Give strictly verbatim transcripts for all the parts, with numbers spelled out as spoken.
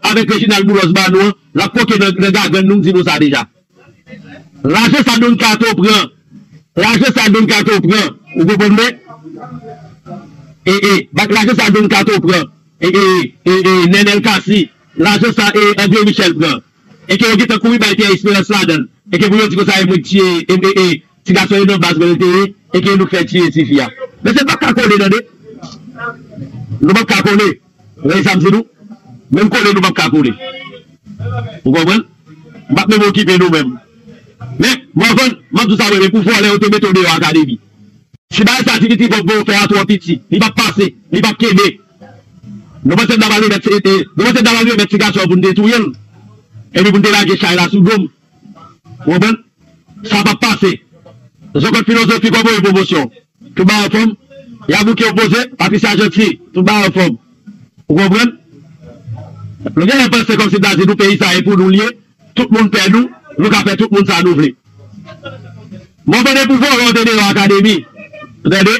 avèk Reginald Boulos ba nou an, l ap koke nan, nan gagàn nou, m di nou sa deja. Lajan sa Don Kato pran, lajan sa Don Kato pran, ou konprann mwen? E, e, ba, lajan sa Don Kato pran, e, e, e, e, Nenel Cassy, lajan sa, e, André Michel pran. E ke yo gentan kouri bay Pierre Espérance ladan l. E ke pou yo di konsa e mwen k tiye, e, e, e, ti gason yo nan baz mwen yo te ye, e ke nou k fè tiye tifi a. Mesye, n p ap ka kole, tande. Nou p ap ka kole. Ou wè sa m di nou? Menm kole, nou p ap ka kole. Ou konprann? M p ap menm okipe nou menm. Men, Morvan, m ap di w sa mwen, men pou vòlè yo te mete w deyò akademi. Si bagay sa Dimitri Vorbe voye w fè a twò piti, li p ap pase, li p ap kenbe. Nou panse n ta pral remèt, e, e, nou panse n ta pral remèt ti gason an pou n te touye l? Epi pou n te lage chay la sou do m? Ou konprann? Sa p ap pase. Jean Claude Filozofi kòman w ye pwomosyon? Tout bagay anfòm? Y a bouke opoze, Patricia Jeanty, tout bagay anfòm. Ou konprann? Nou genlè panse kòmsi n ta di nou peyi sa e pou nou l ye, tout moun pè nou, nou ka fè tout moun sa nou vle. Mwen tande pou vòlè w te deyò akademi. Ou tande?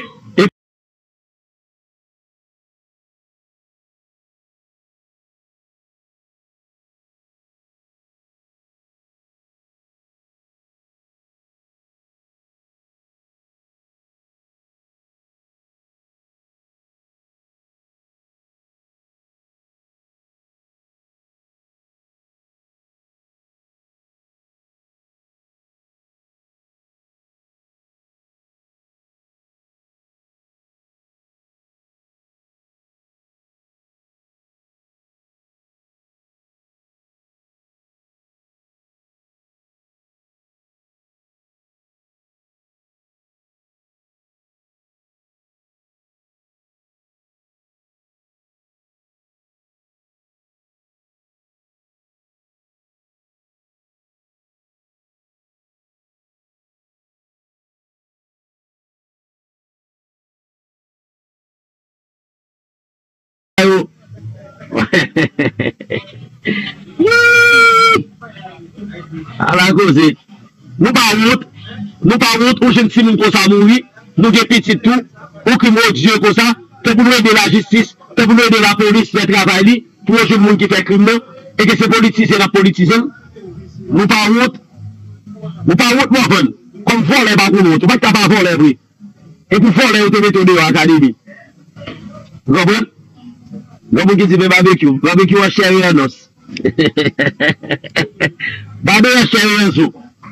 Ala koze. Nou pa wont. Nou pa wont, yon jenn timoun konsa mouri. Nou gen pitit tou. Yon krim odye konsa. Tankou nou ede lajistis, tankou nou ede lapolis fè travay li pou yo jwenn moun ki fè krim nan. E ke se politisyen n ap politize l. Nou pa wont. Nou pa wont, Morvan. Kòm vòlè pa konn wont. Ou pa t ka pa vòlè vre. E pou vòlè yo te mete w deyò akademi. Ou konprann? Gen moun ki di men babekyou. Babekyou an chè e an os. Babe an chè e an zo.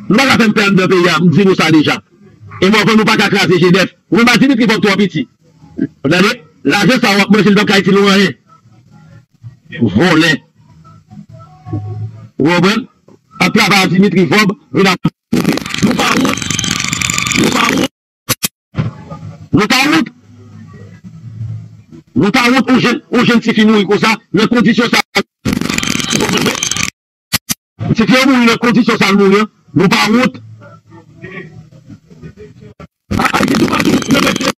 Nou pa ka fè m pè anndan peyi a, m di nou sa deja. E Morvan nou pa ka kraze G D F. Ou menm a Dimitri Vorbe twò piti. Ou tande? Lajan sa w ap manje l p ap ka itil ou anyen. Vòlè. Ou konprann? Ap travay a Dimitri Vorbe, vin ap. Nou pa wont. Nou pa wont. Nou pa wont. Nou pa wont yon jenn, yon jenn tifi mouri konsa, nan kondisyon sa. Tifi an mouri nan kondisyon sa l mouri an. Nou pa wont. A, Ayiti toupatou, nan Messenger,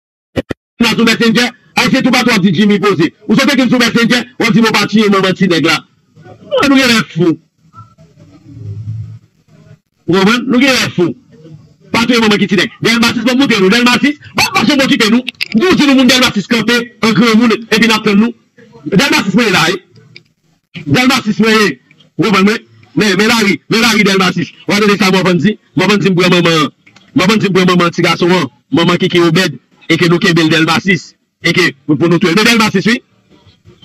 nan sou Messenger, Ayiti toupatou ap di Jimmy poze. Ou sot ekri m sou Messenger, w ap di m ou pa tiye manman ti nèg la. An nou genlè fou. Ou konprann? Nou genlè fou. Pa touye manman ki ti nèg. Dèlmasis, ban m montre nou. Dèlmasis, pa, pa janm okipe nou. M toujou di nou moun Dèlmasis kanpe an granmoun epi n ap tann nou. Dèlmasis mwen ye la, wi. Dèlmasis mwen ye. Ou konprann mwen? Men, men lari, men lari Dèlmasis. W a tande sa Morvan di? Morvan di m pran manman, Morvan di m pran manman ti gason an, manman Kiki Obed, e ke nou kenbe l Dèlmasis. E ke pou, pou nou touye l. Men Dèlmasis, wi.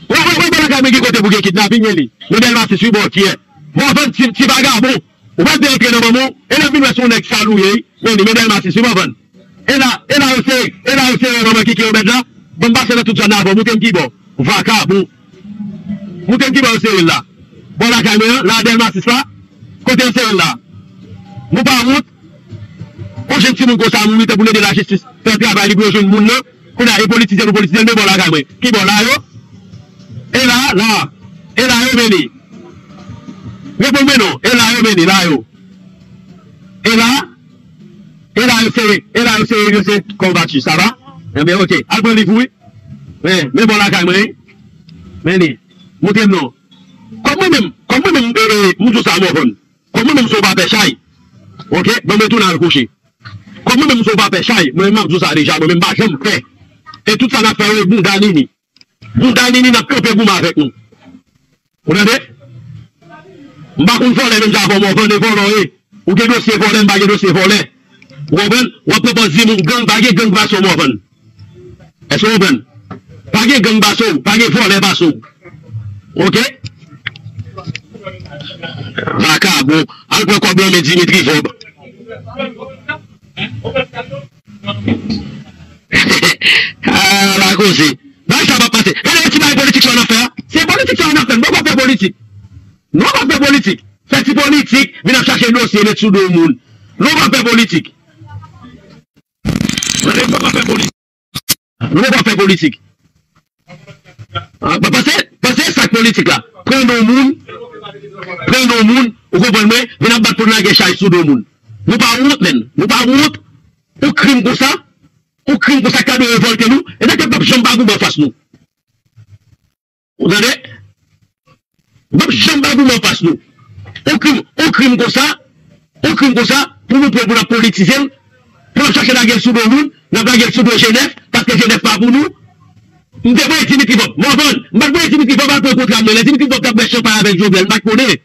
Wè, wè, wè, bò lakay mwen gen kote pou gen kidnaping, men li. Men Dèlmasis, wi, bò, kiyè. Morvan ti, ti vagabon. Ou pa t dwe antre nan manman w. E lè m vin wè se yon nèg sal ou ye, wi. Men li, men Dèlmasis, wi, Morvan. E la, e la yo sere, e la yo sere manman Kiki Obed la. Ban m pase nan tout zòn nan avè w. Moute m ki bò. Vakabon. Moute m ki bò yo sere l la. Bò lakay mwen an, la Dèlmasis la. Kote yo sere l la. Nou pa wont. Yon jenn timoun konsa mouri tanpou l ede lajistis fè travay li pou yo jwenn moun nan. Kounye a, e politizye nou politizye l, men bò lakay mwen. Ki bò la yo? E la, la. E la yo men li. Reponn mwen non. E la yo men li, la yo. E la, e la yo sere, e la yo sere, yo se konbati, sa va? Enben, oke. Al pran liv ou, wi. Men, men bò lakay mwen, wi. Men li. Montre m non. Kòm mwen menm, kòm mwen menm, e, e, m di w sa, Morvan. Kòm mwen menm se yon pa pè chay. Oke? Ban mwen tounen al kouche. Kòm mwen menm se yon pa pè chay, mwen menm m ap di w sa deja, mwen menm m pa janm pè. E tout sa n ap fè yo e bounda Nini. Bounda Nini n ap kanpe goumen avèk nou. Ou tande? M pa konn vòlè menm jan avè w, Morvan, e vòlè w ye. Ou gen dosye vòlè, m pa gen dosye vòlè. Ou konprann? W ap pran pòz di moun gang, pa gen gang pase w, Morvan. Èske w konprann? Pa gen gang pase w, pa gen vòlè pase w. Oke? Vakabon, al pran kòb nan men Dimitri Vòb. Ah, la koze. Bagay sa p ap pase. Gade ti bagay politik sa w ap fè a. Se politik sa w ap fè. Nou pa fè politik. Nou pa fè politik. Fè ti politik, vin ap chache dosye, met sou do moun. Nou pa fè politik. Nou pa fè politik. Nou pa fè politik. Ah, pa-, panse, panse sa k politik la. Pran non moun, pran non moun, ou konprann mwen, vin ap bat pou n lage chay sou do moun. Nou pa wont, menn. Nou pa wont. Yon krim konsa, yon krim konsa ka dwe revòlte nou, e dayè pèp p ap janm pa goumen anfas nou. Ou tande? Pèp p ap janm pa goumen anfas nou. Yon krim, yon krim konsa, yon krim konsa, pou nou pran pou n ap politize l, pou n ap chache lage l sou do moun, n ap lage l sou do G nèf, paske G nèf pa pou nou. M te voye Dimitri Vòb. Morvan, m pa t voye Dimitri Vòb al pran kontra m nan. Lè Dimitri Vòb t ap bwè chanpay avèk Jovenel, m pa t konnen.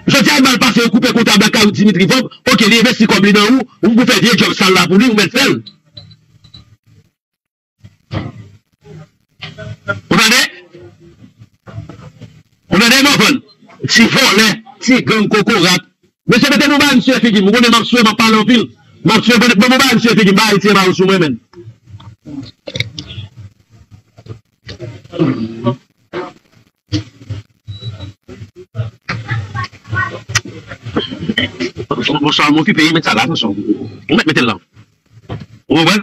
Jodi a, mal pase, yo koupe kontra blakawou Dimitri Vòb. Oke, li envesti kòb li nan ou, ou pou fè vye djòb sal la pou li, ou mèt fè l. Ou tande? Ou tande, Morvan? Ti vòlè, ti gang kokorat. Mesye, mete nou bay misye figi m. Ou konnen m ap swe, m ap pale anpil. M ap swe, ban, ban nou bay misye figi m. Bay Ayiti an ba yo sou mwen, menn. Bon, sa m okipe, met sa la, atansyon. Ou mèt mete l la. Ou konprann?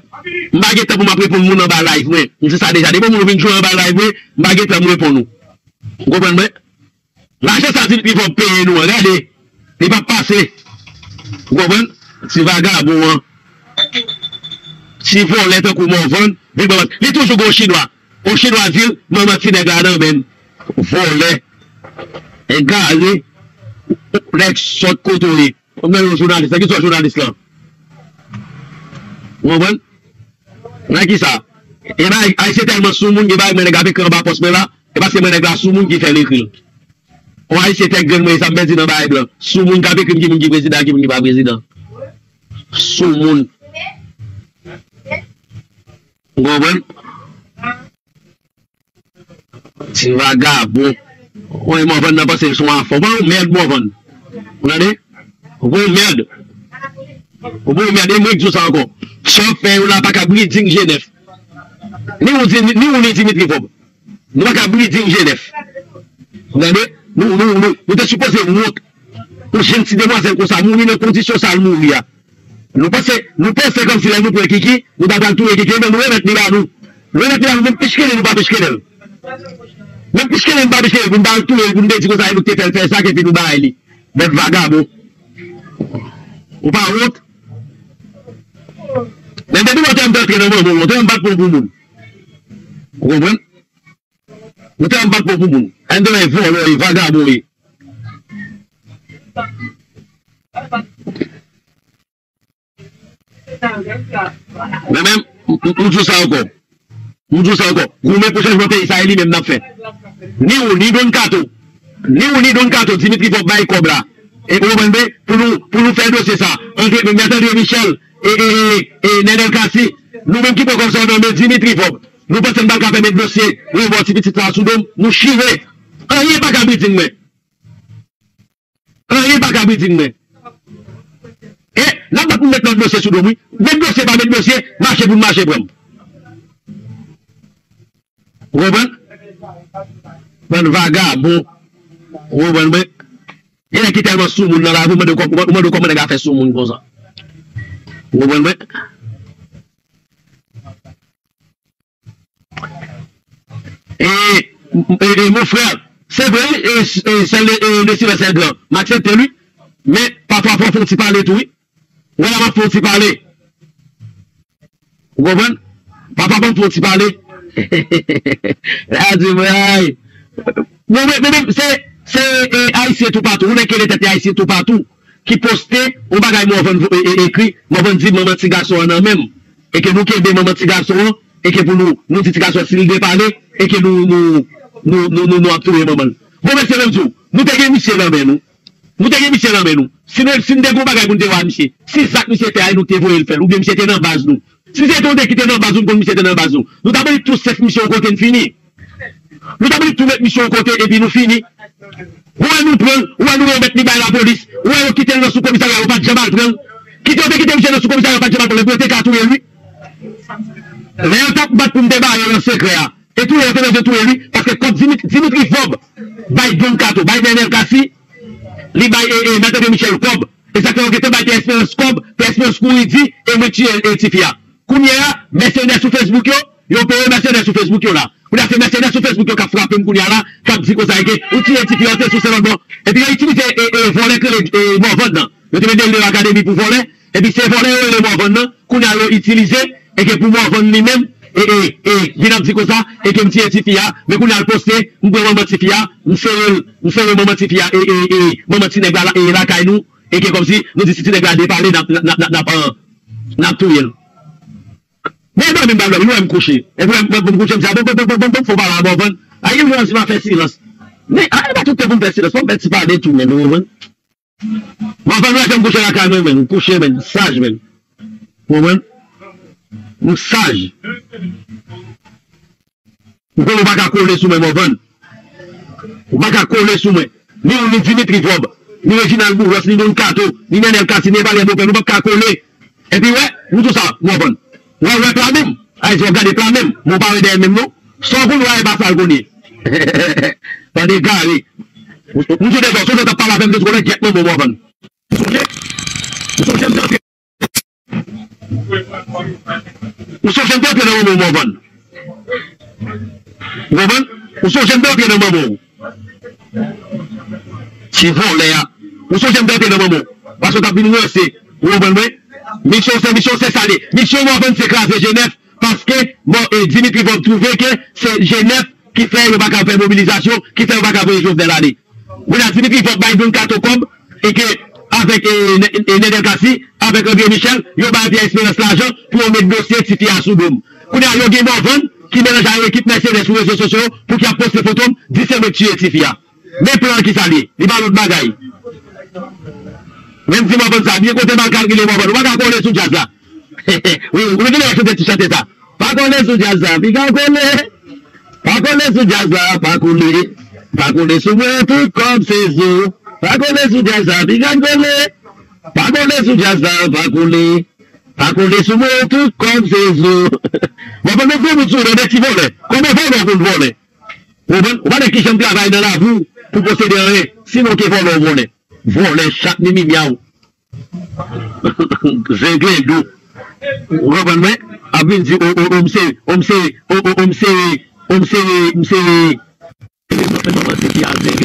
M pa gen tan pou m ap reponn moun anba live mwen. M di sa deja. Depi moun vin jwe anba live mwen, m pa gen tan m reponn ou. Ou konprann mwen? Lajan sa Dimitri Vòb peye nou an, gade. Li p ap pase. Ou konprann? Ti vagabon an. Ti vòlè tankou Morvan. Vin ban li toujou gon chinwa. Yon chinwa di l, manman ti nèg la nan men l. Vòlè. Egare. Nèg sòt kote w ye. Ou nan yon jounalis, nan ki sòt jounalis lan? Ou konprann? Nan ki sa? E bay, Ayisyen tèlman soumoun, gen bay mwen nèg ap ekri anba pòs mwen la, e paske mwen nèg la soumoun ki fè l ekri l. Yon Ayisyen tèt grenn mwen, sa m pèdi nan bay blan. Soumoun k ap ekri m ki moun ki prezidan, ki moun ki pa prezidan. Soumoun. Ou konprann? Ti vagabon. Ou wè Morvan nan panse l se yon afè. Ou pa yon mèd, Morvan. Ou tande? Ou pa yon mèd. Ou pa yon mèd. E mwen k di w sa ankò. Sa w ap fè yo la pa ka breeding G nèf. Ni ou, ni, ni ou ni Dimitri Vòb. Nou pa ka breeding G nèf. Ou tande? Nou, nou, nou, nou te sipoze wont. Yon jenn ti demwazèl konsa mouri nan kondisyon sa l mouri a. Nou panse, nou panse kòmsi lè nou pran Kiki, nou ta pral touye Kiki, men nou remèt li ba nou. Nou remèt li ba nou, menm pichkele nou pa pichkele l. Menm pichkele nou pa pichkele l, pou n pa al touye l, pou n te di konsa, e nou k te fè l fè sa k, epi nou bay li. Bèt vagabon. Ou pa wont? Men depi lontan m te antre nan manman w, lontan m pa t pran pou moun. Ou konprann? Ou te anba pou pou moun. Ann de vòlò e vagabon ye. Men menm, m, m, m di w sa ankò. M di w sa ankò. Goumen pou chanjman peyi sa, e li menm n ap fè. Ni ou, ni Don Kato. Ni ou, ni Don Kato, Dimitri Vòb bay kòb la. E ou konprann byen, pou nou, pou nou fè dosye sa. Antre, Mèt André Michel, e, e, e, e Nenel Cassy. Nou menm ki pran kòb sa yo nan men Dimitri Vòb. Nou panse n pral ka fè met dosye remò ti pitit sa sou do m, nou chire. Anyen pa ka briding mwen. Anyen pa ka briding mwen. E, n ap bat pou met lòt dosye sou do m, wi. Met dosye pa met dosye, mache pou n mache pran m. Ou konprann? Bann vagabon. Ou konprann mwen? Gen nèg ki tèlman soumoun nan lavi, ou mande kò-, ou mande kòman nèg la fè soumoun konsa. Ou konprann mwen? E, e, e, mon frè, se vre, wi, e, e, sèl, e, le silence est grand. M aksepte l, wi. Men, pafwa, fò w fè yon ti pale tou, wi. Wè la, m ap fè yon ti pale. Ou konprann? Pafwa, fò m fè yon ti pale. La di mwen, ay. Non, men, men, men, se, se, e, Ayisyen toupatou. Ou nèg ki rele tèt li Ayisyen toupatou. Ki poste yon bagay Morvan vo-, e, e, ekri, Morvan di manman ti gason an nan men m. E ke nou kenbe manman ti gason an, e ke pou nou, nou di ti gason an si l depale, e ke nou, nou, nou, nou, nou, nou ap touye manman l. Bon, mesye, m ap di w, nou te gen misye nan men nou. Nou te gen misye nan men nou. Si nou, si n te gen yon bagay pou n te ba misye, si zak misye fè a, e nou k te voye l fè l, oubyen misye te nan baz nou. Si se te yon nèg ki te nan baz nou, n konn misye te nan baz nou. Nou ta mande tou sèf misye yon kote, n fini. Nou ta mande tou met misye yon kote, epi nou fini. Ou wè nou pran l, ou wè nou remèt li bay lapolis, ou wè yo kite l nan sou komisarya, yo pa t janm al pran l. Kite yo te kite misye nan sou komisarya, yo pa t janm al pran l, epi yo te ka touye l, wi. Lè yo t ap bat pou m te ba yo nan sekrè a, e touye yo te bezwen touye l, wi, paske kòb Dimitri, Dimitri Vorbe bay Don Kato, bay Nènèl Kasi, li bay e, e, Mèt André Michel kòb. E sa fè yo gentan bay Pierre Espérance kòb, Pierre Espérance kouri di, e mwen tiye, e, tifi a. Kounye a, mèsenè sou Facebook yo, yo peye mèsenè sou Facebook yo la. Kounye a, se mèsenè sou Facebook yo k ap frape m kounye a la, k ap di konsa e ke ou tiye tifi a, ou te sou se lòt bò. Epi yo itilize, e, e, vòlè k rele, e, Morvan nan. Yo te mete l deyò akademi pou vòlè. Epi se vòlè yo rele Morvan nan. Kounye a yo itilize, e ke pou Morvan li menm, e, e, e, vin ap di konsa, e ke m tiye tifi a, men kounye a l poste, m pran manman tifi a, m sere l, m sere manman tifi a, e, e, e, manman ti nèg la, la, e, lakay nou, e ke kòmsi, nou di si ti nèg la depale, n ap, n ap, n ap, n ap, n ap touye l. Men dòmi m pral dòmi, nou wè m kouche. Epi lè m, lè m kouche, m di, a, bon, bon, fò pale a Morvan. A, gen lè m di m a fè silans. Men, a, e pa tout tan pou m fè silans, fò m fè ti pale tou, men, nou konprann? Mwen fè nou wè jan m kouche lakay mwen, men. M kouche, men. M saj, men. Ou konprann? M saj. M konnen ou pa ka kole sou mwen, Morvan. Ou pa ka kole sou mwen. Ni ou, ni Dimitri Vorbe, ni Reginald Boulos, ni Don Kato, ni Nènèl Kasi, ni Evalyen Bopè, nou p ap ka kole. Epi wè, nou tou sa, Morvan. Wè, wè pla menm. Ay, di w gade pla menm. Mwen pa wè dèyè menm non. Sa w konn wè, e pa sa l konn ye. Tande gare. M sonje de zò, sonje w t ap pale avè m de twò lè gyèt manman w, Morvan. Ou sonje? Ou sonje m te antre. Ou sonje m te antre nan manman w, Morvan. Ou konprann? Ou sonje m te antre nan manman w. Ti vòlè a. Ou sonje m te antre nan manman w. Paske w t ap vin ranse. Ou konprann mwen? Misyon se, misyon se sa l ye. Misyon Morvan se kraze G nèf. Paske, bon, e, Dimitri Vorbe twouve ke se G nèf ki fè yo pa ka fè mobilizasyon, ki fè yo pa ka voye Jovenel ale. Kounye a Dimitri Vorbe bay Don Kato kòb, e ke avèk, e, Nè-, e, Nènèl Kasi, avèk André Michel, yo bay Pierre Espérance lajan pou yo met dosye tifi a sou do m. Kounye a yo gen Morvan ki melanje a yon ekip mèsenè sou rezo sosyo yo pou ki ap poste foto m, di se mwen k tiye tifi a. Men plan ki sa l ye, li pa lòt bagay. Men m di Morvan sa, byen kote m al kalkile Morvan, ou pa ka kole sou djaz la. Wi, ou genlè chante ti chante sa. Pa kole sou djaz la, piga kole. Pa kole sou djaz la, pa kole. Pa kole sou mwen, tout kòb se zo. Pa kole sou djaz la, piga kole. Pa kole sou djaz la, pa kole. Pa kole sou mwen, tout kòb se zo. Mwen pa met gwo bout sou ou, de ti vòlè. Konbyen vòlè w konn vòlè? Ou konprann? Ou pa wè kijan m travay nan lavi w pou posede anyen. Sinon, ke vòlè w vòlè. Vòlè, chat, mimi myaw. Zenglendo. Ou konprann mwen? Ap vin di, o, o, o, m se, o, m se, o, o, o, m se, o, m se, m se, manman tifi a, zenglendo.